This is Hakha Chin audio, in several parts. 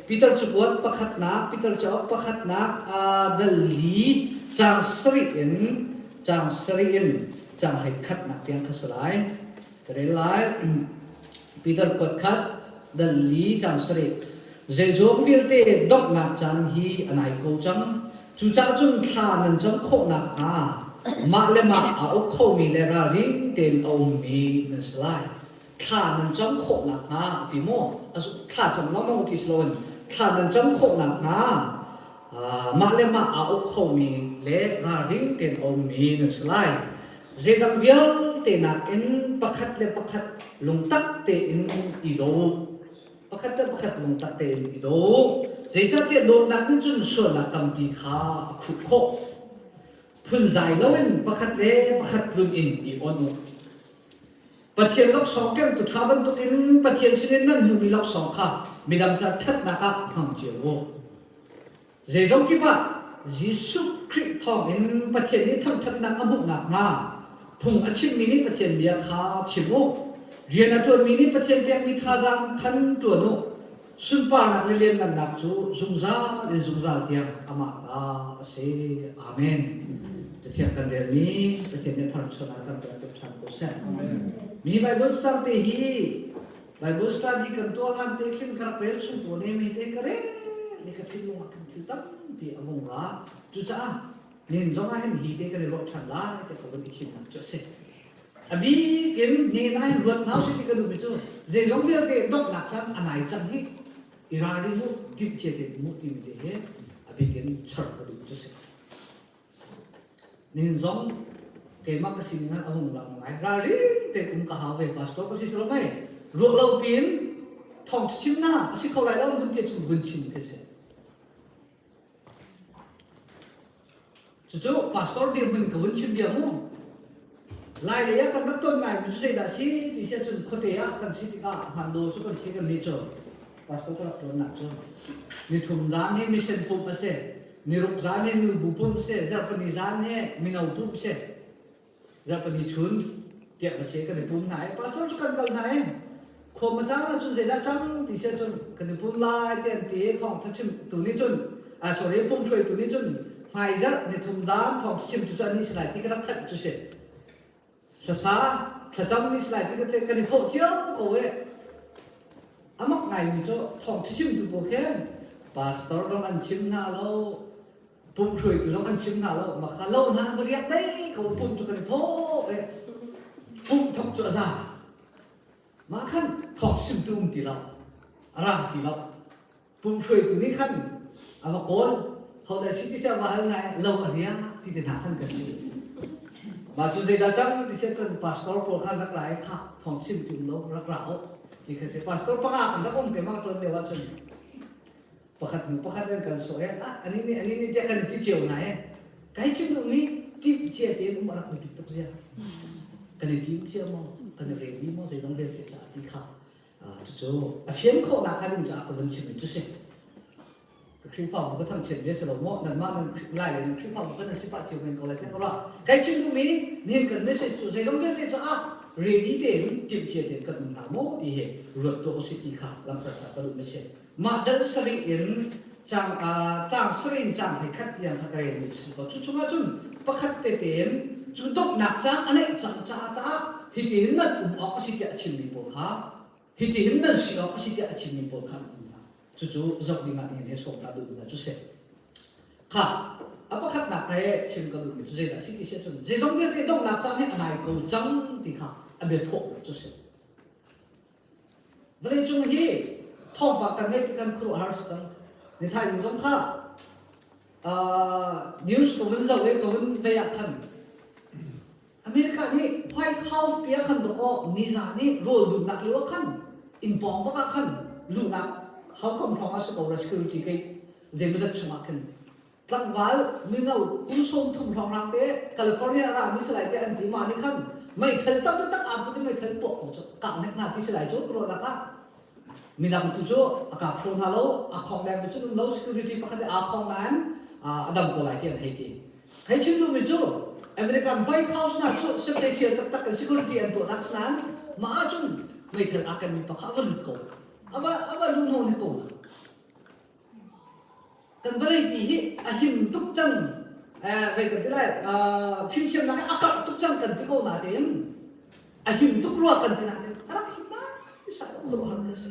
Peter cakuat pakhatnak, Peter cauk pakhatnak dal li caang sarih in caang sarih in caang hlei khatnak tiang kha si lai. Ka rel lai. Peter kuat khat dal li caang sarih. Zeizong vialte donghnak caan hi a nai ko cang. Cucaah cun thla nan cam khawh nakhnga mah le mah aa uk khomi le ralring tein a ummi nan si lai. Thla nan cam khawh nakhnga a ti maw? Thla cam lengmang ti si loin thla nan cam khawh nakhnga mah le mah aa uk khomi le ralring tein a ummi nan si lai. Zeidang vialte nakin pakhat le pakhat lungtak tein i daw u. Pakhat le pakhat lungtak tein i daw. Zeicahtiah dawtnak nih cun sualnak tampi kha a khuh khawh. Phunzai loin pakhat le pakhat tlun in i onh u. Pathian laksawng kengtu ṭha bantukin Pathian sinin nan hmuhmi laksawng kha midang ca ṭhatnak ah hmang cio u. Zeizong kip ah Jesuh Khrih thawngin Pathian nih thangṭhatnak a hmuh nakhnga phung a chimmi nih Pathian bia kha chim u. Rian a ṭuanmi nih Pathian pekmi thazaang khan ṭuan u. Sunparnak le lianngannak cu zungzal in zungzal tiang amah ta a si. Amen. Cathiang kan relmi Pathian nih tharchuahnak kan pek tuk ṭhan ko seh. Mi Bible cang te hi Bible study kan tuah hlan te khin ka rak rel chung tawn i mi te ka rel i ka thinlung ah khin thil tampi a vung ra. Cucaah nin zong ah hin hi te kan i ruah ṭhan lai ti ka vun i thimnak cu a si. A bik in hnen ah hin ruat hna usih ti ka duhmi cu zeizong vialte donghnak caan a nai cang hi i ralring u, timhcia tein um u timi te hi a bik in char ka duh cu a si. Nihin zong keimah ka sining ah a hung lang ngai. Ralring tein um ka hau ve pastor ka si silo mei. Ruah lo piin thawng chim na a si kho lai lo vun ti cun vun chim khi si. Cucu pastor dirhmun ka vun chim bia mu. Lai lei ah kan rak ton ngai mi cu zeidah si ti si ahcun khuate ah kan si tikah hmando cu kan si kan nih cu pastor ka rak tuannak cu nithum zan hi mission pumh a si niruk zan hi nubu pumh si zarhpini zan hi mino pumh si zarhpini chun tiah ka si kan i pum hna i pastor cu kan kal hna i khuam a cang ahcun zeidah cang ti si ahcun kan i pum lai ti an ti i thawngtha chim tu nih cun ah sorry pum hruaitu nih cun hmaizarh nithum dan thawng chim tu cu an si lai ti ka rak thanh cu si hlasa thlacam ni si lai ti ka kan i thawh cio ko e amak ngaimi cu thawng chim tu pawl khin pastor dong an chim hna lo pumhruaitu zong an chim hna lo makha lo hna an va riak dei ko pum cu kan i thawh e pum thok cu a za mah khan thawk simtu um ti lo a ra ti lo pumhruaitu nih khan a va kawl hodah si ti sia va hal nai lo a riak ti te hna khan kan ti mah cu zeidah cang ti sia cun pastor pawl khan rak ra i kha thawng simtu um lo rak ra u ti kha si pastor panga kan rak um ke mang tuan lio ahcun pakhat hnu pakhat an kan sawh i ah ani nih ani nih tiah kan ti cio hna i kai chim duhmi timh cia tein um a rak biapit tuk zia kan i tim cia maw kan i ready maw zeizong vialte caah ti kha cucu a fian khawhnak kha ding caah ka vun chimmi cu si ka Khrihfabu ka thangchiat ve si lo maw nanmah nan lai le nan Khrihfabu kan si pah cio men ko lai ko la kai chim duhmi nihin kan message cu zeizong vialte caah ready tein timh cia tein kan um hna maw ti hi ruat tuah usih ti kha lamkal ka duh mi si Mah dal sarih in caang caang sarih in caang hei khat tiang kha ka relmi a si ko. Cu chungah cun pakhat tete in cu donghnak caang a neih cang caah tah hitihin nan um awk a si tiah a chimmi pawl kha hitihin nan si awk a si tiah a chimmi pawl kha an um hna. Cucu zoh ding ah nihin he sawm ta duhmi hna cu si. Kha a pakhatnak he chim ka duhmi cu zeidah a si ti si ahcun zeizong vialte donghnak caan hi a nai ko cang ti kha a biathawhnak cu si. Vawleicung hi thawngpang kan ngeih tik kan khuaruahhar si cang. Nithai zong kha news ka vun zoh i ka vun vei ah khan America nih White House pi ah khan dawkaw nizan i rawl dumnak lio ah khan inn pawng bak ah khan luhnak haukam hrawng ah si ko ra security gate zeimawzat chungah khin tlangval mino kum 30 hrawng te California ra mi salai te an ti ma nih khan meithal tam tak aa put in meithal puak ko cu kah nek hna ti salai cu ruahnak ah midang tu cu a kap hro hna lo a khong deng mi cu lo security pakhat aa khong nain a dam ko lai ti an hei ti thei chim duhmi cu American White House na cu special taktak in security an tuah nak nain mah ahcun meithal aa kenmi pakhat a va lut ko ava ava lu hno ne ko na. Kan vawleipi hi a him tuk cang. Vei kan ti lai. Fimthiamnak hi a karh tuk cang kan ti ko natein a him tuk rua kan ti natein a rak him lai sai khuaruahhar kan si.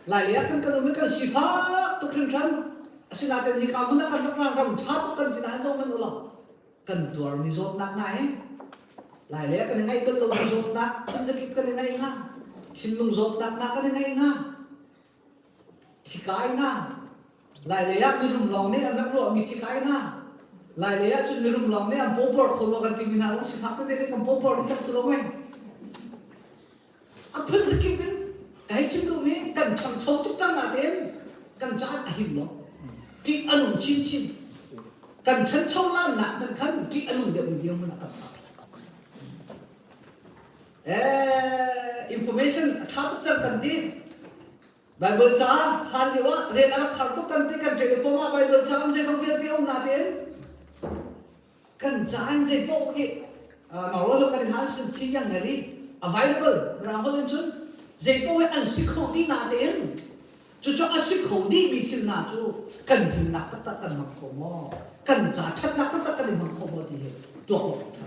Lailei ah kan kan um i kan sifak tuk hringhran. Asinain hika hmun ah kan rak ram ram ṭha tuk kan ti nain zoh hmanh u law kan tuarmi zawtnak hna hi Lailei ah kan i ngaih bal lomi zawtnak phunzakip kan i ngaih hna. Thinlung zawtnak hna kan i ngaih hna. Thikai hna. Lailei ah mirum lawng nih an rak ruahmi thikai hna. Lailei ah cun mirum lawng nih an pawpawr kho rua kan timi hna lawng sifak tete nih kan pawpawr dih kan si lo mei. A phun zakip in ka hei chim duhmi kan ṭhangcho tuk cang natein kan caan a him lo. Ṭih a nung chinchin. Kan ṭhancho lannak hmanh khan ṭih a nung deuhmi dirhmun ah kan phan. Eh, information a ṭha tuk cang kan ti. Bible ca hlan lio ah rian a rak har tuk kan ti kan telephone ah Bible ca um zeizong vialte um natein kan ca in zei paoh hi Norway kan in hal sun thi yang ngari available mirang holh in cun zei paoh hi an si kho dih natein cucu a si kho dih mi thil hna cu kan himnak taktak kan hmang kho maw kan ca ṭhatnak taktak kan i hmang kho maw ti hi tuak awk a ṭha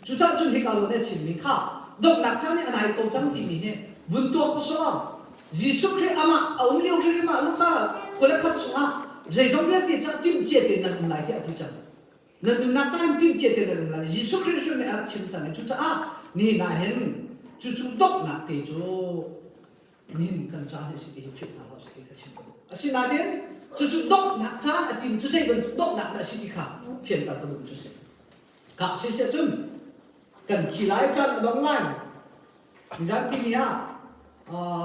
Cucaah cun hika zawn i a chimmi kha donghnak caan nih a nai ko cang timi hi vun tuak u sawh. Jesuh Khrih amah a um lio hrimhrim ah Luka 21 chungah zeizong vialte cu timhcia tein nan um lai tiah a ti cang. Nan nunnak caan hin timhcia tein nan um lai. Jesuh Khrih hrim nih a rak chim cang i cucaah nihin ah hin cucu donghnak te cu nihin kan caan hi a si ti hi philh hna hlah usih ti ka chim ka duh. Asinain cucu donghnak caan a tim cu zei bantuk donghnak dah a si ti kha fianter ka duh cu si. Kah siseh cun kan thi lai caan a dong lai. Nizan tini ah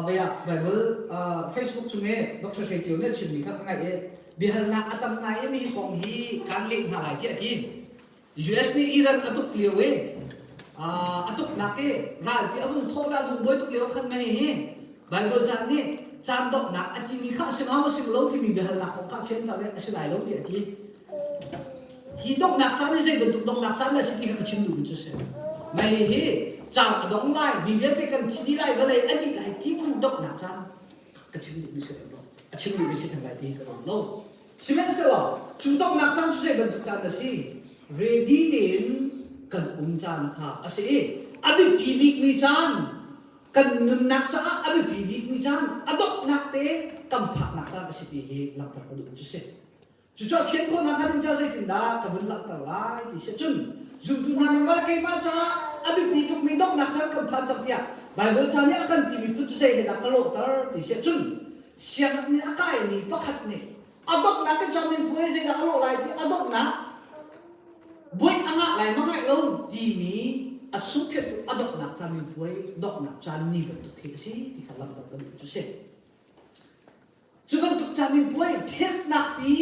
vei ah Bible Facebook cung i Dr. Hre Kio nih a chimmi kha ka ngaih i biahalnak a tam ngai i mi kong hi kaan leh hna lai tiah a ti. US nih Iran a tuk lio i a tuknak i ralpi a hung thawh le a hung buai tuk lio khan mei hi Bible caan nih caan donghnak a timi kha a si hnga maw si lo timi biahalnak kong kha fianter i a si lai lo tiah a ti. Hi donghnak caan hi zei bantuk donghnak caan dah si ti kha ka chim duhmi cu a si. Mei hi caan a dong lai, mi vialte kan thi dih lai, vawlei a dih lai ti phun donghnak caan ka chim duhmi si lo. A chim duhmi si theng lai ti ka ruat lo. Sihmanhsehlaw cu donghnak caan cu zei bantuk caan dah si? Ready tein kan um caan kha a si i a biapi bikmi caan kan nunnak caah a biapi bikmi caan a donghnak te kan phaknak caan a si ti hi langhter ka duhmi cu si. Cucaah thian khawhnak hnga ding caah zeitindah ka vun langhter lai ti si cun zumtu hna nangmah le keimah caah a biapi tukmi donghnak caan kan phan cang tiah Baibal ca nih a kan timi phun cu zei he dah ka lawhter ti si cun sianginn a kaimi pakhat nih a donghnak in caminpuai zeidah a lawh lai ti a donghnak buai a ngah lai ma ngaih lo timi a sungphiattu a donghnak caminpuai donghnak caan ni bantuk khi a si ti kha langhter ka duh cu si. Cu bantuk caminpuai testnak pi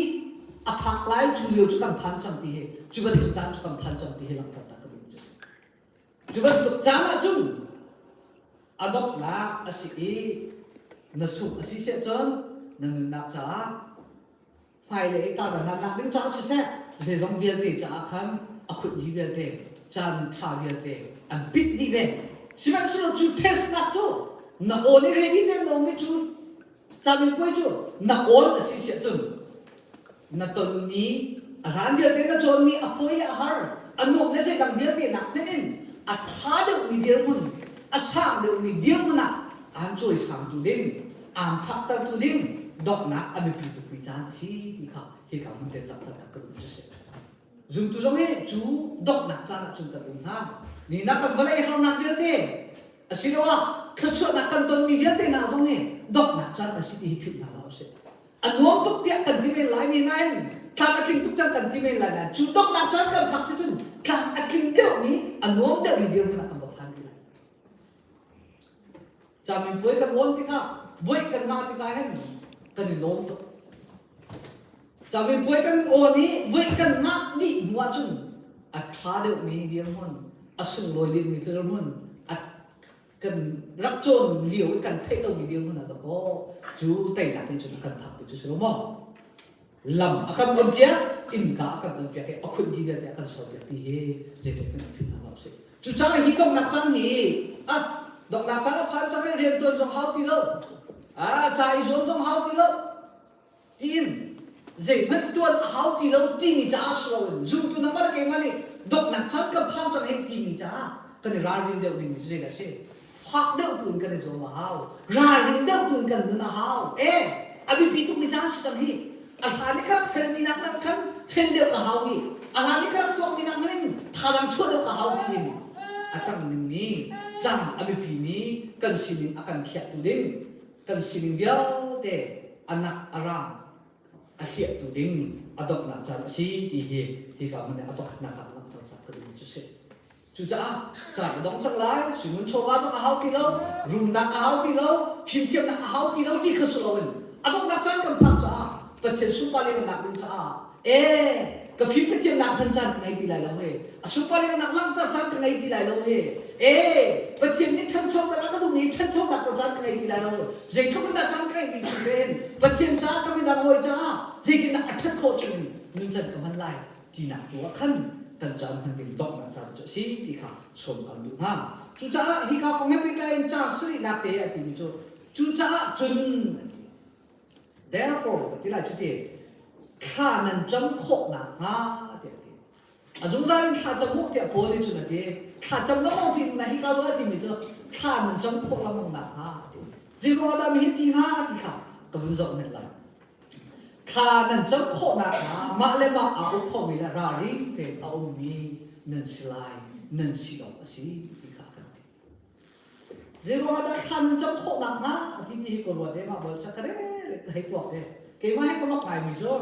a phak lai cu lio cu kan phan cang ti hi cu bantuk caan cu kan phan cang ti hi langhter ta ka duh cu si. Cu bantuk caan ah cun a donghnak a si i na sungh a si siah cun na nunnak caah hmailei i tar hlannak ding caah siseh zeizong vialte caah khan a khutmi vialte caan ṭha vialte an pit dih ve sihmanhsehlaw cu testnak cu na awn i ready te na um i cu caminpuai cu na awn a si siah cun na tonmi a hlan vialte na cawnmi a fawi le a har a nuam le zeidang vialte nak hmenh in a ṭha deuhmi dirhmun a sang deuhmi dirhmun ah aan cawisangtu ding aan phaktertu ding donghnak a biapi tukmi caan a si ti kha hika hmun te taktak ka duh cu si. Zumtu zong hi cu donghnak caan ah cun kan um hna. Ni nak kan vawlei harnak vialte asiloah thluachuahnak kan tonmi vialte hna zong hi donghnak caan an si ti hi philh hna hlah usih. A nuam tuk tiah kan ti men lai mi nain tlam a tling tuk cang kan ti men lai nain cu donghnak caan kan phak si cun tlam a tling deuhmi a nuam deuhmi dirhmun ah kan va phan rih lai. Caminpuai kan awn tikah buai kan ngah tikah hin kan i lawm tuk. Caminpuai kan awn i buai kan ngah dih hnu ahcun a ṭha deuhmi dirhmun, a sunglawi deuhmi dirhmun, a kan rak cawn lio i kan theih lomi dirhmun ah dakaw cu teinak nih cun a kan phakpi cu si lo maw? Lam a kan onpiak, innka a kan onpiak i a khunhi vialte a kan serpiak ti hi zeitluk in philh hna hlah usih. Cucaah hi donghnak caan hi ah donghnak caan a phan cang i riantuan zong hau ti lo, ah ca i zuam zong hau ti lo tiin. Zeihmanh ṭuan a hau ti lo timi caah si loin zumtu nangmah le keimah nih donghnak caan kan phan cang hei timi caah kan i ralrin deuh dingmi cu zeidah a si? Fak deuh tu in kan i zuam a hau. Ralring deuh tu in kan nun a hau. E, a biapi tukmi caan si cang hi. A hlan i ka rak felmi nak dang khan fel deuh ka hau hi. A hlan i ka rak tuakmi nak in thazaang chuah deuh ka hau tiin a tang ningmi caan a biapimi kan sining a kan khiahtu ding kan sining vialte a nak a rang a hliahtu ding a donghnak caan a si ti hi hika hmun ah a pakhatnak ah langhter tak ka duhmi cu si. Cucaah caan a dong cang lai, suingun chawva zong a hau ti lo, rumnak a hau ti lo, fimthiamnak a hau ti lo ti kha si loin a donghnak caan kan phak caah Pathian sunpar nak ding caah ee ka fim ka thiamnak hman caan ka ngei ti lai lo he a sunpar nak langhter caan ka ngei ti lai lo he ee Pathian nih ṭhanchoter a ka duhmi ṭhanchonak ko caan ka ngei ti lai lo zeitluk in dah caan ka ngeih mi chung hin Pathian caah ka midang hawi caah zeitindah a ṭhat khawh chungin nuncan ka hman lai tinak tu ah khan kan caan hman ding donghnak caan cu a si ti kha sawm kan duh hna. Cucaah hika kong he pehtlai in caang sarihnak te a timi cu cucaah cun therefore ka ti lai cu ti thla nan cam khawh nakhnga tiah a ti. A zungzal in thla cam u tiah Paul nih cun a ti. Thla cam lengmang ti na hika zawn a timi cu thla nan cam khawh lengmang nakhnga a ti. Zeiruang ah dah mihin ti hnga ti kha ka vun zoh hmet lai. Thla nan cam khawh nakhnga mah le mah aa uk khomi le ralring tein a ummi nan si lai, nan si awk a si ti kha a kan ti. Zeiruang ah dah thla nan cam khawh nakhnga a ti ti hi ka ruat i mah bawi cu ka re ka hei tuak i keimah hi ka mak ngaimi cu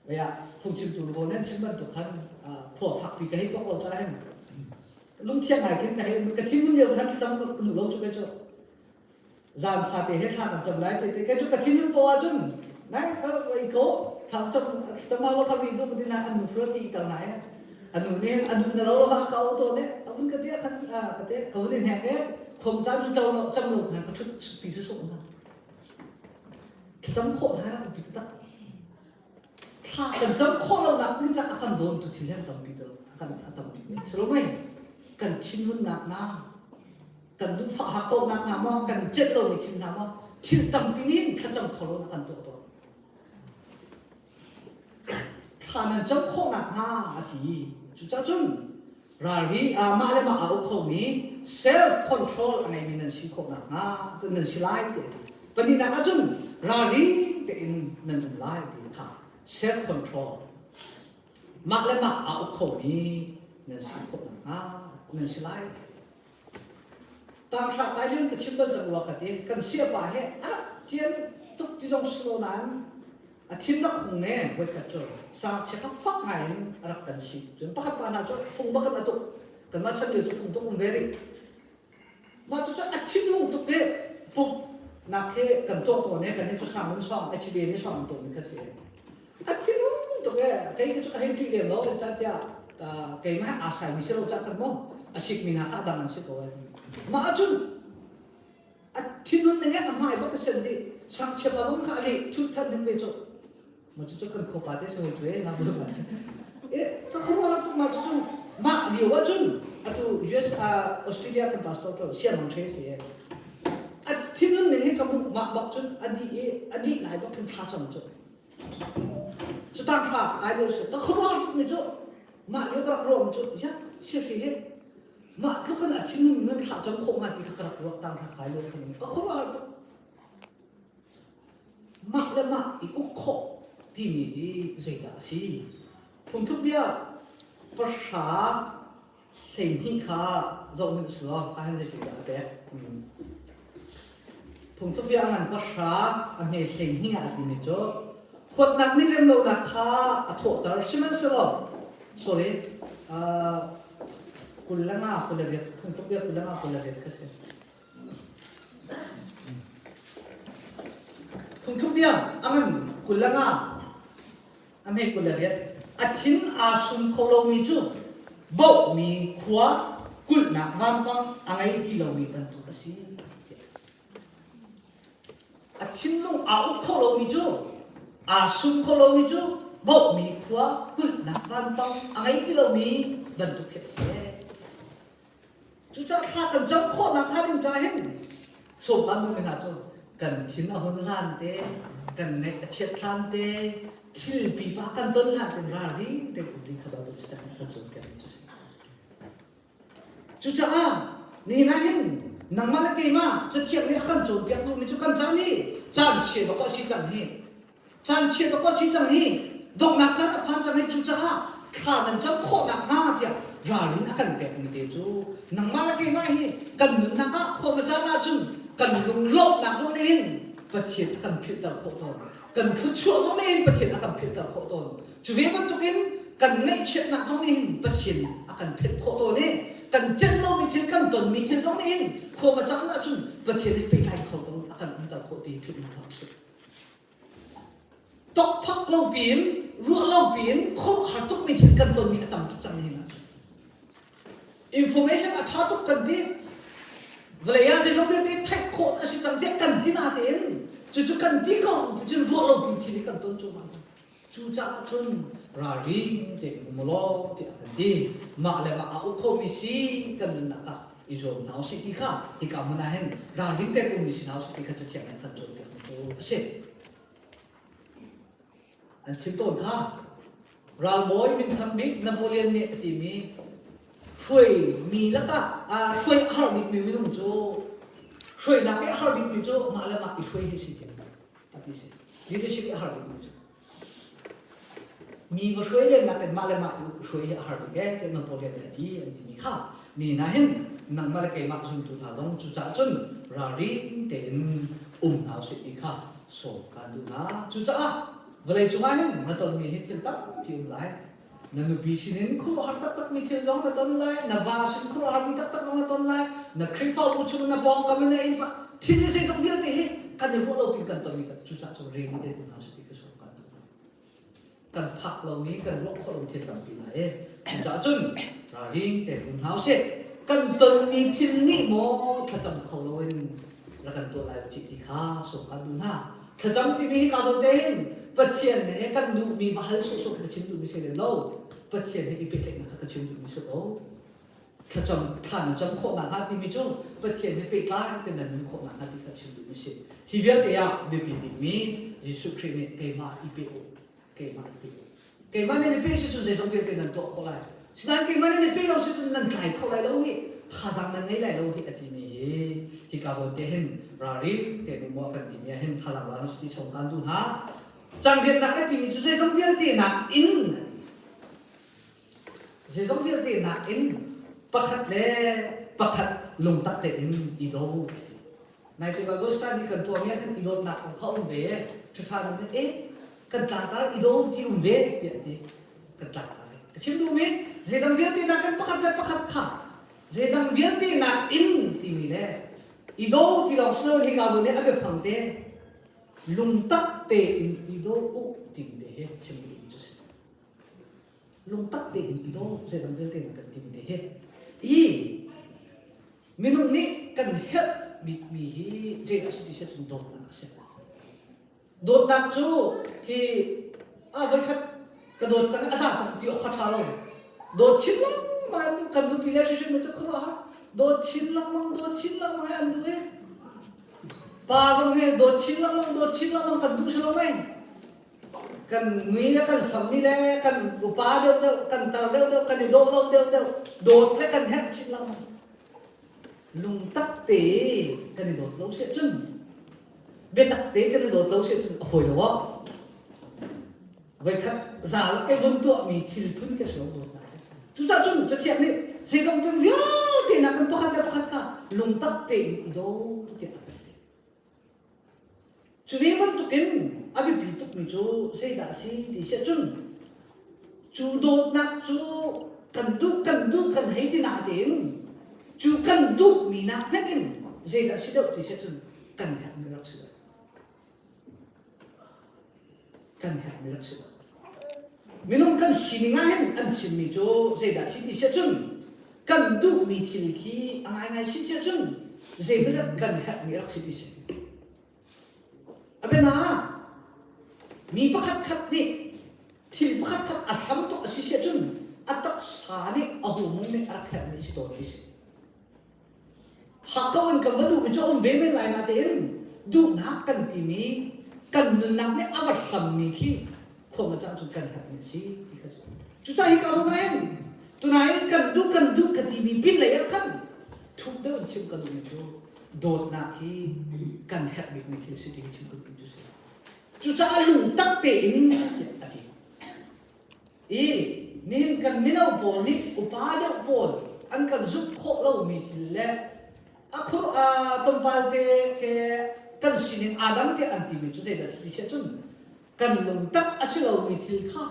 Lei ah phungchimtu rawl nan chim bantuk khan khua fakpi ka hei tuak lo caah hin lungthiang ngai khin ka hei ka thinhun lio khan thlacam ka duh lo cu kei cu zan fate he thla kan cam lai te te kei cu ka thinhun poah ahcun nai ka i ko thlam cam cam lo kha mi du ka tin an nu fro ti tar nai anu nih anu na lo lo ha ka auto ne abun ka tia khan ka te ka vun in hek e khom caan cu chau lo cam lo khan ka thut pi su su na thlacam khawh hna pi tak Thla kan cam khawh lonak ding caah a kan dawntu thil hi an tampi to a kan a tampi ve. Salomai kan thinhunnak hna, kan duhfah hakkauhnak hna maw, kan celh lomi thil hna maw, thil tampi nih hin thlacam kho lo na kan tuah tawn. Thla nan cam khawhnak hnga a ti. Cucaah cun ralri mah le mah aa uk khomi self control a ngeimi nan si khawh nakhnga nan si lai ti a ti. Pahnihnak ahcun ralring tein nan um lai ti kha self control mah le mah aa uk khomi nan si khawh nakhnga nan si lai ti a ti. Tanghra kai lio ka chim bal cang rua ka ti. Kan siapa he a rak cian tuk ti zong si lo nain a thin rak hung ne voikhat cu sangakchia kha fak ngai in a rak kan si cun pakhat pa hna cu fung bak in a tuk kanmah chan lio cu fung tuk um ve rih mah cu a thin hung tuk i pumh nak he kan tuah tawn he kan cu sang in song HBA nih song tuah mi kha si a thin hung tuk e kei cu ka hei ṭih lem lo cah tiah keimah aa sai mi si lo cah khan mo a sik mi hna kha dang an si ko e mah ahcun A thinhun ning a hmai bak a sen dih. Sangchia pa zong kha a lih thut than ding ve cu. Ma cu cu kan khuapa te si hoi cu e na bu ma. E ka khuruah tuk ma cu cun mah lio ah cun atu US Australia kan pastor to siamang the si e. A thinhun ning hi ka hmuh mah bak cun a dih i a dih lai bak khin thla cam cu. Cu tang fa kai lio si. Ka khuruah tuk mi cu mah lio ka rak ruah mi cu ya sihri hi Mah tluk in a thinhun nan thlah cang khawh hnga ti kha ka rak ruah tang hna kai lo khan ka khuaruahhar tuk. Mah le mah i uk khawh timi hi zeidah a si? Phungthluk bia pahra 12 kha zoh hmanh usih law ka han zeitindah a pek. Phungthluk bia a ngan pahra a hme 12 ah a timi cu huatnak nih remlonak kha a thawhter sihmanhsehlaw sorry uh, 25 28 phungthluk bia 25 28 kha si. Phungthluk bia a ngan 25 a hme 28 a thin aa sum kho lomi cu bohmi khua kulhnak vampang a ngei ti lomi bantuk a si. A thinlung aa uk kho lomi cu aa sum kho lomi cu bawmhmi khua kulhnak vanpang a ngei ti lomi bantuk khi a si. Cucaah thla kan cam khawhnak hnga ding caah hin sawm kaan duhmi hna cu. Kan thin a hun hlan te, kan ngaih a chiat hlan te, thil pipa kan ton hlan te ralring te um ding kha Bible study nih kan cawnpiak mi cu si. Cucaah nihin ah hin nangmah le keimah Cathiang nih a kan cawnpiak duhmi cu kan caan hi caan chia dawk a si cang hi. Caan chia dawk a si cang hi. Donghnak caan a phan cang hi cucaah thla nan cam khawh nakhnga tiah ralrin a kan pekmi te cu nangmah le keimah hi kan nunnak ah khuam a caan ahcun kan lunglawmhnak zong nih hin Pathian a kan philhter khawh tawn. Kan thluachuah zong nih hin Pathian a kan philhter khawh tawn. Cu ve bantukin kan ngaihchiatnak zong nih hin Pathian a kan phenh khawh tawn i kan celh lomi thil kan tonmi thil zong nih hin khuam a caan ahcun Pathian he pehtlai kho tawn a kan umter khawh ti philh hna hlah usih. Tokphak lo piin ruah lo piin khuaruahhar tukmi thil kan tonmi a tam tuk cang nihin ahcun. Information a ṭha tuk kan ti. Vawlei ah zeizong vialte theih khawh a si cang tiah kan ti natein cucu kan ti ko cun ruah lo pin thil hi kan ton cuahmah hna. Cucaah cun ralring tein um law tiah kan ti. Mah le mah aa uk khomi si kan nunnak ah i zuam hna usih ti kha hika hmun ah hin ralring tein ummi si hna usih ti kha Cathiang nih a kan cawnpiakmi cu a si. An chim tawn kha ralbawi minthang bik Napoleon nih a timi hruaimi lakah hruai a har bikmi minung cu hruainak i a har bikmi cu mah le mah i hruai hi si tiah a ti si. Leadership i a har bikmi cu. Mi va hruai len nakin mah le mah i hruai hi a har bik ee tiah Napoleon nih a ti an timi kha ni hna hin nangmah le keimah zumtu hna zong cucaah cun ralring tein um hna usih ti kha sawm kaan duh hna. Cucaah vawlei cungah hin na tonmi hi thil tampi um lai. Na nupi sinin khuaruahhar taktakmi thil zong na ton lai, na va sin khuaruahharmi taktak zong na ton lai, na Khrihfabu chung na pawngkam in na innpa thil hi zeizong vialte hi kan i ruah lo pin kan tonmi cucaah cun redi tein um hna usih ti kha sawm kaan duh hna. Kan phak lomi kan ruah khawh lomi thil tampi hna i cucaah cun ralring tein um hna usih. Kan tonmi thil nih maw thlacam kho loin rak kan tuah lai u ti kha sawm kaan duh hna. Thlacam timi hi kaa dawt tein Pathian he kan duhmi va hal sawhsawh ka chim duhmi si lem lo. Pathian he i pehtlaihnak kha ka chim duhmi si ko. Thlacam thla nan cam khawh nakhnga timi cu Pathian he pehtlai tein nan nun khawh nakhnga ti kha chim duhmi si. Hi vialte ah biapi bikmi Jesuh Khrih nih keimah i pe u, keimah i pe u. Keimah nan i pe si cun zeizong vialte nan tuah khawh lai. Sinain keimah nan i pe lo si cun nan tlai kho lai lo hi thazaang nan ngei lai lo hi a timi hi hika zawn te hin ralring tein um kan timi ah hin thazaang la ti song kan duh hna. Cangriatnak a timi cu zeizong vialte nak in zeizong vialte nak in pakhat le pakhat lungtak tein i do ti. Nai te Bible study kan tuahmi ah khan i dawtnak kong kha um ve. Ṭhaṭha nih eh kan tlangtar i daw ti um ve tiah a ti. Kan tlangtar i. Ka chim duhmi zeidang vialte nak kan pakhat le pakhat kha zeidang vialte nak in timi le i daw ti lawng si lo hika zawn nih a biafang te lungtak tein i daw u timi te hi chim duhmi cu si. Lungtak tein i daw zeidang vialte nak kan timi te hi i Minung nih kan herh bikmi hi zeidah a si ti si ahcun dawtnak a si. Dawtnak cu hi ah voikhat ka dawt cang a za cang ti awk kha ṭha lo. Dawt chin lengmang an duh kan nupi le hrimhrim cu khuaruahhar. Dawt chin lengmang, dawt chin lengmang hi an duh i pa zong hi dawt chin lengmang, dawt chin lengmang kan duh si lo mei. Kan mui le kan sam nih le kan upa deuhdeuh, kan tar deuhdeuh, kan i dawh lo deuhdeuh, dawt le kan herh chin lengmang. Lungtak te kan i dawt lo si ahcun biatak te kan i dawt lo si ahcun a fawi lo ah. Voikhat za lak i vun tuahmi thil phun ka si lo dawtnak. Cucaah cun Cathiang nih zeidong thil vialte nakin pakhat le pakhat kha lungtak tein i daw tiah a kan ti. Cu ve bantukin a biapi tukmi cu zeidah a si ti si ahcun cu dawtnak cu kan duh kan duh kan hei ti natein cu kan duhmi nak hmanh in zeidah a si deuh ti si ahcun kan herhmi rak si deuh. Kan herhmi rak si deuh. Minung kan sining ah hin an chimmi cu zeidah a si ti si ahcun kan duhmi thil khi a ngaingai si si ahcun zeimawzat kan herhmi a rak si ti si. A biana ah mi pakhat khat nih thil pakhat khat a hlam tuk a si si ahcun a taksa nih a hormone nih a rak herhmi si tawn ti si. Hak ko in kan va duhmi cu a um ve men lai natein Duhnak kan timi kan nunnak nih a va hrammi khi khuam a cang cun kan herhmi a si ti kha cu. Cucaah hi ka zawn ah hin tunai kan duh kan duh ka timi pin lei ah khan thuk deuh in chim ka duhmi cu dawtnak hi kan herh bikmi thil si ti hi chim ka duhmi cu si. Cucaah lungtak tein tiah a ti. I nihin kan mino pawl nih upa deuh pawl an kan zumh khawh lomi thil le a khur tlawmpal te ke kan sining aa dang tiah an timi cu zeidah a si ti cun kan lungtak a si lomi thil kha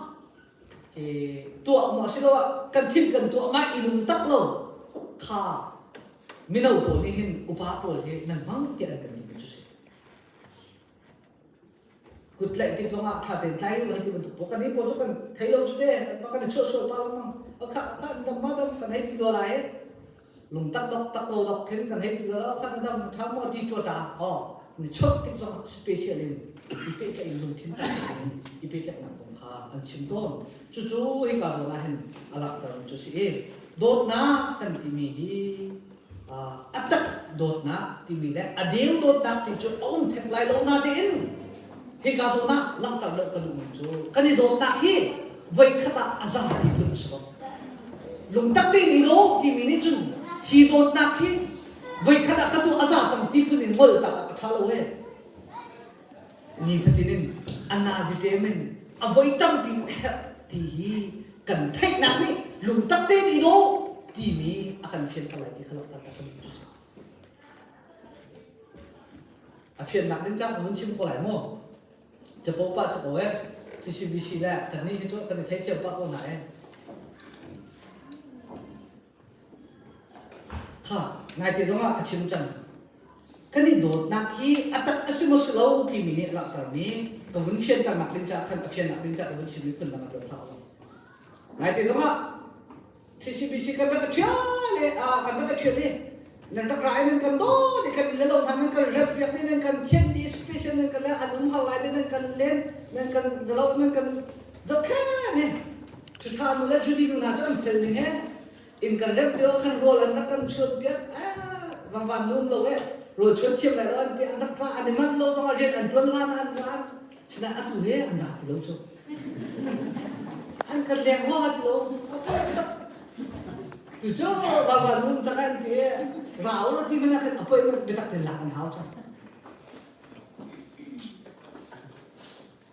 tuah maw asiloah kan thil kan tuah mai i lungtak lo kha mino pawl nih hin upa pawl hi nan hmang tiah an kan timi cu si. Kut tlaih tik zongah ṭha tein tlai u hei ti bantuk pawl kan hi pawl cu kan thei lo cu te kan i chuah sual pah lengmang. Kha kha dam ma dam kan hei ti lo lai lungtak dok tak lo dok khin kan hei ti lo kha na dam ṭha maw ti ṭua ṭa oh ni chawnh tik zongah special in i pehtlaih in lungthin tak in i pehtlaihnak kong kha an chim tawn. Cucu hika zawn ah hin a langhter cu si i dawtnak kan timi hi a tak dawtnak timi le a deu dawtnak ti cu a um theng lai lo natein hika zawn ah langhter deuh ka duhmi cu kan i dawtnak hi voikhat ah a za ti phun a si lo. Lungtak tein i daw timi nih cun hi dawtnak hi voikhat ah ka tuah a za cang ti phun in ngol tak ah a ṭha lo he. Nifatin in a nazi tem in a voi tampi a herh ti hi kan theihnak nih lungtak tein i daw timi a kan fianter lai ti kha langhter ta kan duh. A fiannak ding cang hun chim ko lai mu. Capo pah si ko eh. CCBC le kan nih hi cu kan i theithiam pah ko hna eh. Kha ngaite zongah ka chim cang. Kan i dawtnak hi a tak a si maw si lo timi nih a langhtermi ka vun fianternak ding caah khan a fiannak ding caah ka vun chimmi phun dang a tuan thak lo. Ngaite zongah CCBC kan rak ṭhial i kan rak ṭhial i nan rak ra i nan kan dawt i kan inn le lo hna nan kan remh piak dih nan kan thianh dih special nan kan le an um har lai nan kan len nan kan zalo nan kan zohkhenh i cuṭha nu le Judy nu hna cu an fel ning he inn kan remh lio khan rawl an rak kan chuan piak vangvan nu um lo e rawl chuan thiam lai lo an ti an rak ra an i manh lo zongah rian an ṭuan hlan an ra Sinain atu he an ra ti lo cu. An kan leng rua ti lo. A poi tak. Tu cu baba num tak an ti rau la ti mana khan appointment biatak ten lak an hau cang.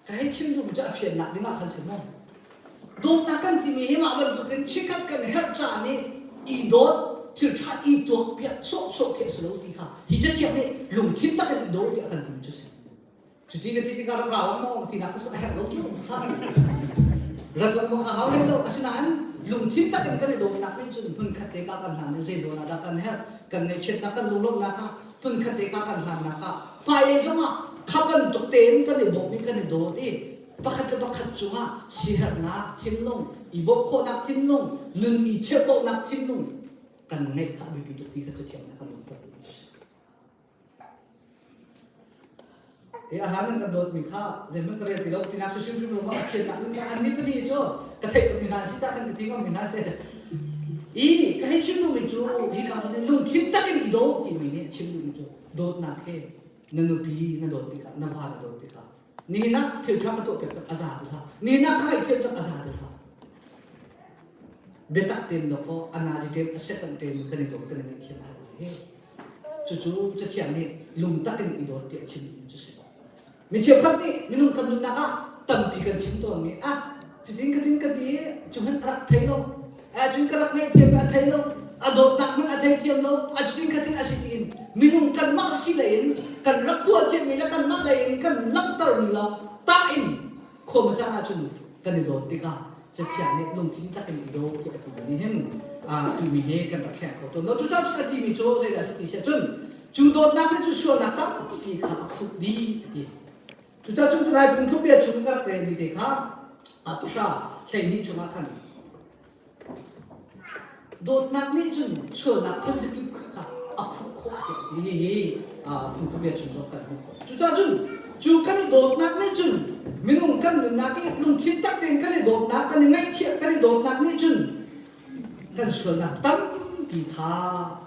Ka hei chim duh cu a fiannak ding ah khan si maw? Dawtnak kan timi hi mah bantukin chikkhat kan herh caan i i dawt thil ṭha i tuak piak sawhsawh khi a si lo ti kha hi cathiang nih lungthin tak in i daw tiah kan timi cu si. Cuti ka ti tikah rak ra lang maw tinak ka a herh lo cu. Rat lang maw kha hau hlei lo. Asinain lungthin tak in kan i dawtnak nih cun hmunkhat te ka kan hlan i zei zawn ah dah kan herh, kan ngaihchiatnak kan lunglawmhnak ah hmunkhat te ka kan hlannak ah hmailei zongah kha bantuk tein kan i bawmh i kan i dawt i pakhat le pakhat cungah siherhnak thinlung, i bawmh khawhnak thinlung, nun i cheuhbauhnak thinlung kan ngeih kha a biapi tuk ti kha cathiang nih a kan umter duhmi cu si. Hi a hlan in kan dawtmi kha zeihmanh ka rel ti lo tinak si hrimhrim lo maw a thiannak ding kha annih pahnih cu ka theih tukmi hna an si cah khan ka ti ngammi hna si. I ka hei chim duhmi cu hika hmun in lungthin takin i daw timi nih a chim duhmi cu dawtnak he na nupi na dawt tikah na va na dawt tikah nihin ah thil ṭha ka tuah piak tak a za ti hlah nihin ah ka ngaihthiam tak a za ti hlah biatak tein dawkaw a nali tein a second tein kan i dawt kan i ngaihthiam a hau he Cucu Cathiang nih lungtak in i dawt tiah a chimmi cu si. Mi cheukhat nih minung kan nunnak ah tampi kan chim tawnmi ah cutin ka tin ka ti cu hmanh a rak thei lo eh cun ka rak ngaihthiam a thei lo a dawtnak hmanh a thei thiam lo a cutin khatin a si tiin minung kanmah si lei in kan rak tuah thiammi le kanmah lei in kan langhtermi lawng tah in Khuam caan ahcun kan i dawt tikah Cathiang nih lungthin tak in i daw tiah a timi nih hin timi he kan rak kher kho tawn lo. Cucaah cun a timi cu zeidah a si ti siah cun cu dawtnak nih cun sualnak tampi kha a khup dih a ti. Cucaah cun tunai phungthlukbia chung i ka rak relmi te kha pahra 12 chungah khan Dawtnak nih cun sualnak phunzakip kha a khuh khawh tiah a ti. Hihi phungthlukbia chung zong kan hmuh khawh. Cucaah cun cu kan i dawtnak nih cun minung kan nunnak i lungthin tak tein kan i dawtnak, kan i ngaihchiah, kan i dawtnak nih cun kan sualnak tampi kha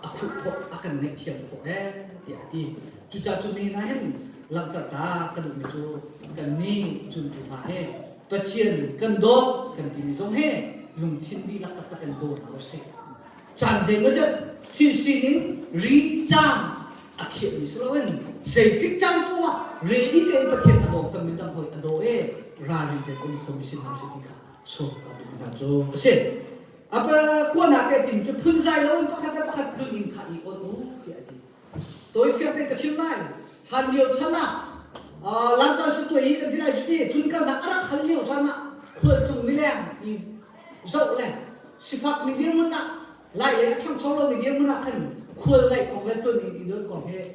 a khuh khawh, a kan ngaihthiam khawh ee tiah a ti. Cucaah cu ni ah hin langhter ta ka duhmi cu kannih zumtu hna he Pathian kan dawt kan timi zong he lungthin dihlak taktak in daw hna usih. Caan zeimawzat thil sining ri caan a khiahmi si loin zeitik caan poah ah ready tein Pathian a daw kan mindang hawi a daw e ralrin tein um khomi si hna usih ti kha sawm ka duh hna cu a si. A kuanak ke tim cu phunzai loin pakhat le pakhat phun in kha i on u tiah a ti. Tawifiang tein ka chim lai. Hlan lio chan ah Lankan Sutuai hi kan ti lai cu ti phunkalnak a rak hal lio caan ah khualtlung mileng i zoh le sifak mi dirhmun ah lai lei a ṭhangcho lomi dirhmun ah khan khual ngaih kong le tlun in i nuan kong he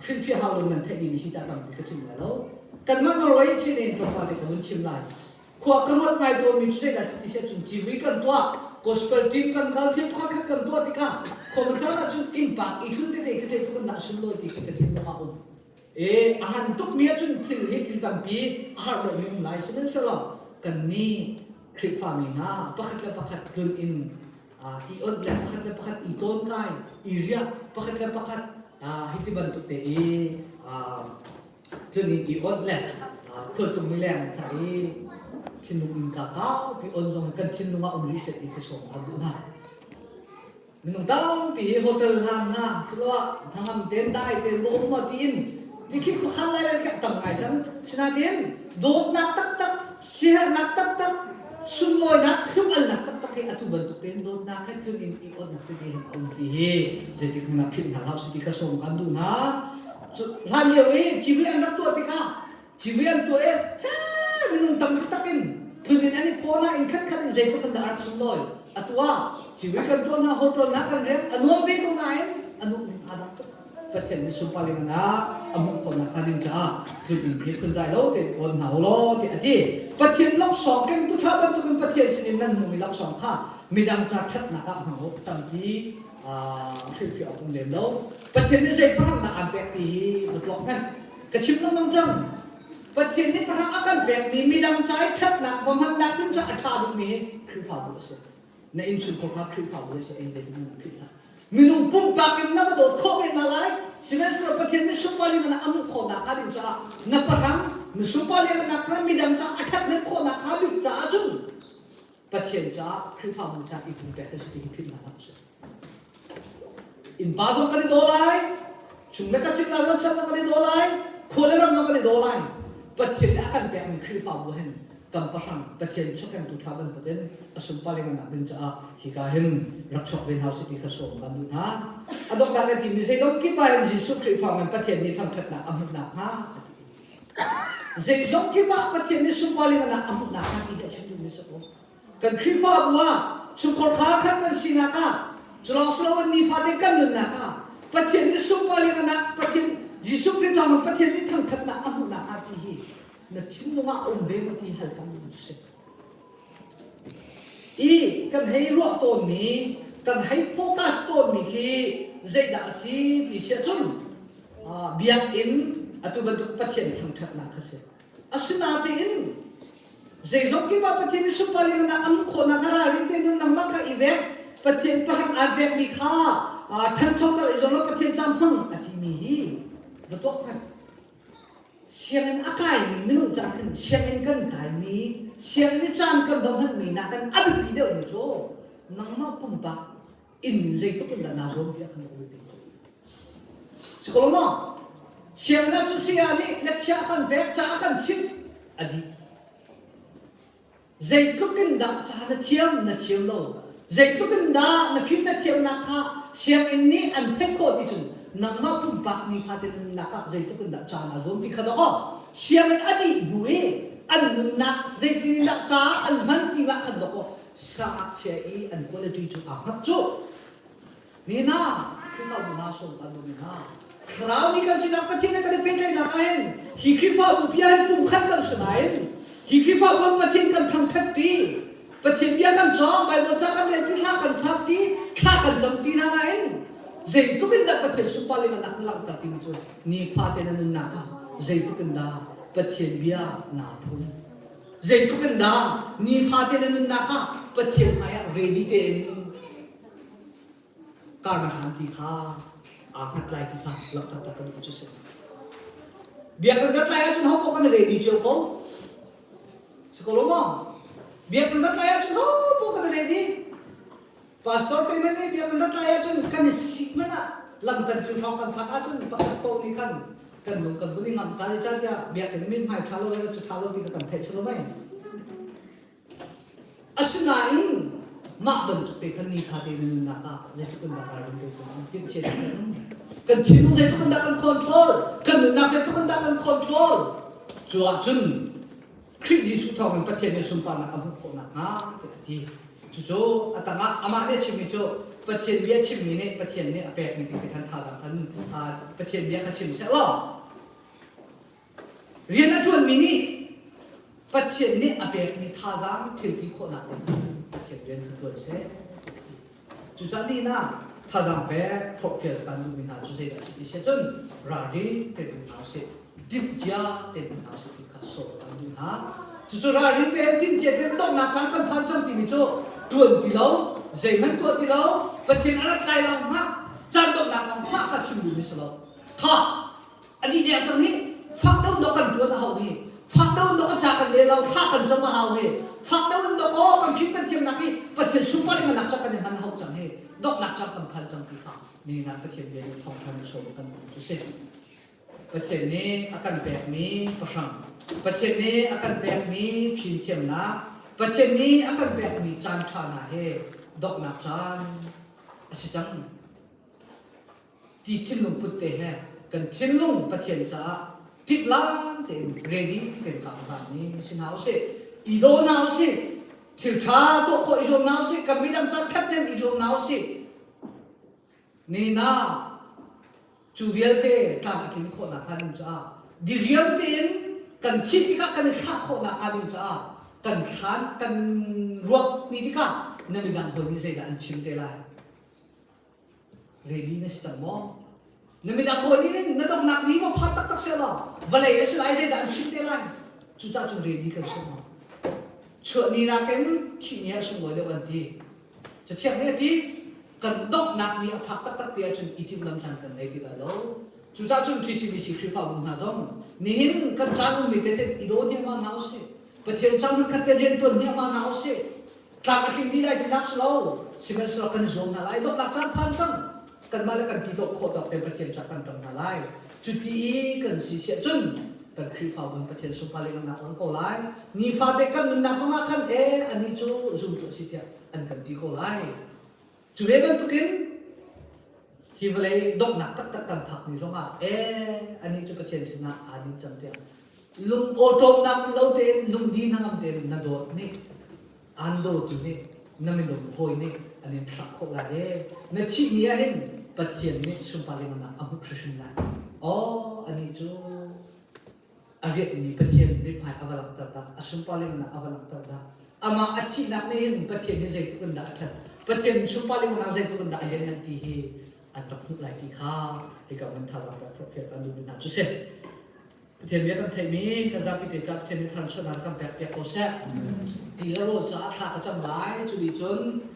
hrilhfiah hau lo nan theih dingmi si ca tampi ka chim lai lo. Kanmah Norway Chin in tlawmpal te ka vun chim lai. Khua ka ruat ngai tawnmi cu zeidah si ti siah cun civui kan tuah, gospel team kan kal, thil pakhat khat kan tuah tikah khua caan ahcun innpa i tlun tete khi zeitluk in dah sunlawi ti khi ka thinlung ah um. E, a ngan tukmi ahcun thil hi thil tampi a har deuhmi um lai sihmanhsehlaw kannih Khrihfami hna pakhat le pakhat tlun in i onh le pakhat le pakhat i tlawnkai, i riah, pakhat le pakhat hi ti bantuk te i tlun in i onh le khualtlung mileng in thah i thinlung innka kaupi on zong kan thinlung ah um rih set ti khi sawm ka duh hna. Minung tampi hi hotel hlan hna siloah hnangam ten dai ten va um ma tiin tikhi khuakhan lai lai tam ngai cang. Sinain dawtnak taktak, siaherhnak taktak, sunlawinak, thlum-alnak taktak hi atu bantuk tein dawtnak he tlun in i onnak tete hin a um ti hi zeitik hmanh ah philh hna hlah usih ti kha sawm kan duh hna. Hlan lio i civui an rak tuah tikah civui an tuah i minung tam taktak in tlun in an i phaw na in khatkhat in zeitluk in dah a rak sunlawi. Atu ah civui kan tuah hna hotel hna kan riak a nuam ve ko nain a nuam ning aa dang tuk. Pathian nih sunpar in ah a hmuh khawhnak hnga ding caah tlun in hi phunzai lo tein awn hna u law tiah a ti. Pathian laksawng kengtu ṭha bantukin Pathian sinin nan hmuhmi laksawng kha midang ca ṭhatnak ah hmang u tampi hrilhfiah awk um lem lo. Pathian nih zei pahrangnak aan pek ti hi va tuak hmanh. Ka chim lengmang cang. Pathian nih pahrang a kan pekmi midang ca i ṭhatnak va hmannak ding cu a ṭha bikmi hi Khrihfabu a si. Na innchungkhar kha Khrihfabu a si ei ve na philh hlah. Minung pumpak in na va dawt khawh men hna lai. Sihmanhsehlaw Pathian nih sunpar in a hmuh khawhnak hnga ding caah na pahrang na sunpar liannak kha midang ca a ṭhathnem khawhnak hnga bik caah cun Pathian caah Khrihfabu caah i pumpek a si ti hi philh hna hlah usih. Innpa zong kan i daw lai, chung le khat lai rualchan zong kan i daw lai, khua le ram zong kan i daw lai. Pathian nih a kan pekmi Khrihfabu hin kan pahrang Pathian chuakhengtu ṭha bantukin a sunpar nak ding caah hika hin rak chuak ve hna usih ti kha sawm kan duh hna. A donghnak kan timi zeidong kip ah hin Jesuh Khrih thawngin Pathian nih thangṭhatnak a hmuhnak hnga a ti. Zeizong kip ah Pathian nih sunpar nak a hmuhnak hnga ti ka chim duhmi si ko. Kan Khrihfabu ah chungkhar kha khat kan sinak ah culawng si loin nifate kan nunnak ah Pathian nih sunpar nak Pathian Jesuh Khrih thawngin Pathian nih thangṭhatnak a hmuhnak hnga ti hi na thinlung ah a um ve maw ti hal cang ding cu si. I kan hei ruah tawnmi, kan hei focus tawnmi khi zeidah a si ti siah cun biakinn atu bantuk Pathian thangṭhatnak kha si. Asinain zeizong kip ah Pathian nih sunpar in a um khawhnak a ralring tein nangmah kha i vek Pathian pahrang aan pekmi kha ṭhanchoter i zuam law Pathian ca hmang a timi hi va tuak hmanh. Sianginn a kaimi minung ca khin sianginn kan kaimi sianginn i caan kan va hmanmi nakin a biapi deuhmi cu nangmah pumpak inn zeitluk in dah naa zuam ti ah khan a biapi tuk. Si ko lo maw? Sianginn ah cun saya nih lecture a kan pek, ca a kan chimh, a dih. Zeitluk in dah ca na thiam, na thiam lo. Zeitluk in dah na fim na thiamnak kha sianginn nih an theih khawh ti cun nangmah pumpak nifate na nunnak ah zeitluk in dah ca naa zuam ti kha dawkaw sianginn a dih hnu i an nunnak zeitin in dah ca an hman ti ah khan dawkaw sangakchia i an quality cu aa hngat cu. Nihin ah Khrihfabu hna sawm kan duhmi hna Thlarau mi kan sinak Pathian he kan i pehtlaihnak ah hin hi Khrihfabu pi ah hin pumkhat kan si nain hi Khrihfabu ah Pathian kan thangṭhat ṭi Pathian bia kan cawng Baibal ca kan rel ṭi thla kan chap ṭi thla kan cam ṭi hna nain zeitluk in dah Pathian sunpar in a nak na langhter timi cu nifate na nunnak ah zeitluk in dah Pathian bia naa phum zeitluk in dah nifate na nunnak ah Pathian hmaiah ready tein kar na hlan ti kha. Aa hngat lai ti kha langhter ta kan duh cu si. Biakinn rat lai ahcun ho paoh kan i ready cio ko. Si ko lo maw? Biakinn rat lai ahcun ho paoh kan i ready. Pastor te man nih biakinn rat lai ahcun kan i sik hmanh ah lam kan cu hrawng kan phak ahcun pakhat paoh nih khan kan lung kan vun i ngamh ta i ca tiah biakinn min hmai ṭha lo le cu ṭha lo ti kha kan theih si lo mei. Asinain mah bantuk te khan nifate na nunnak ah zeitluk in dah ralrin te kan timhcia kan um. Kan thinlung zeitluk in dah kan control, kan nunnak zeitluk in dah kan control. Cu ahcun Khrih Jesuh thawngin Pathian nih sunparnak a hmuh khawh nakhnga tiah a ti. Cucu a tangah amah nih a chimmi cu Pathian bia chimmi nih Pathian nih a pekmi thing te khan thazaang khan Pathian bia kha chim seh law Rian a ṭuanmi nih Pathian nih a pekmi thazaang thil ti khawhnak ding kha Pathian rian kha ṭuan seh. Cucaah nihin ah thazaang pek forhfial kan duhmi hna cu zeidah a si ti si ahcun ralring tein um hna usih, timhcia tein um hna usih ti kha sawm kan duh hna. Cucu ralring tein timhcia tein donghnak caan kan phan cang timi cu ṭuan ti lo, zeihmanh tuah ti lo, Pathian a rat lai lawng hngah, caan donghnak lawng hngah kha chim duhmi si lo. Kha Anih nih a cang hi fak deuh dawh kan ṭuan a hau hi fak deuh in dawh kan ca kan rel lo thla kan cam a hau hi fak deuh in dawh aw kan fim kan thiamnak hi Pathian sunpar in nak cak kan i hman a hau cang hi donghnak cang kan phan cang ti kha nihin ah Pathian bia nih thawngṭha nih sawm kan duh cu si. Pathian nih a kan pekmi pahrang, Pathian nih a kan pekmi fimthiamnak, Pathian nih a kan pekmi caan ṭha hna he donghnak caan a si cang. Ti thinlung put te he kan thinlung Pathian caah timhlam tein ready kan cang hlanmi si hna usih. I daw hna usih. Thil ṭha tuah khawh i zuam hna usih. Kan midang ca ṭhat tein i zuam hna usih. Nihin ah cu vialte tlam a tlin khawh nakhnga ding caah diriam tein kan thih tikah kan i thlah khawh nakhnga ding caah kan thlan kan ruak ni tikah na midang hawi nih zeidah an chim te lai? Ready na si cang maw? Na midang hawi nih na donghnak ni maw phan taktak seh law vawlei a si lai zeidah an chim te lai? Cucaah cun ready kan si maw? Chuah ni nakin thih ni ah sunglawi deuh an ti. Cathiang nih a ti, kan donghnak ni a phak taktak ti ahcun i timhlam caan kan ngei ti lai lo. Cucaah cun TCBC Khrihfabu hna zong nihin kan caan ummi te i daw hniahmah hna usih. Pathian caan hmun khat te rian ṭuan hniahmah hna usih. Tlak a tling dih lai tinak si lo. Sihmanhsehlaw kan i zuam hna lai. Donghnak caan phan cang. Kanmah le kan ti dawh khawh tawk tein Pathian ca kan ṭang hna lai. Cuti i kan si siah cun kan Khrihfabu in Pathian sunpar le ngamnak lang ko lai. Nifate kan nunnak kong ah khan e anih cu zumtu a si tiah an kan ti ko lai. Cu ve bantukin hi vawlei donghnak taktak kan phak ni zongah e anih cu Pathian sinah aa din cang tiah lung awṭawmnak lo tein lungdi hnangam tein na dawt nih aan dawtu nih na minung hawi nih an in thlah khawh lai e na thih ni ah hin Pathian nih sunpar lenganak a hmuh hrimhrim lai. Aw anih cu a rianhmi Pathian mithmai a va langhter dah, a sunparlingnak a va langhter dah. Amah a thihnak nih hin Pathian hi zeitluk in dah a ṭhat, Pathian sunparlingnak zeitluk in dah a lianngan ti hi an rak hmuh lai ti kha hika hmun thazaang pek forhfial kan duhmi hna cu si. Pathian bia kan theihmi kan zapi te ca Pathian nih tharchuahnak kan pek piak ko seh. Ti le rawl caah thla ka cam lai, cu nih cun.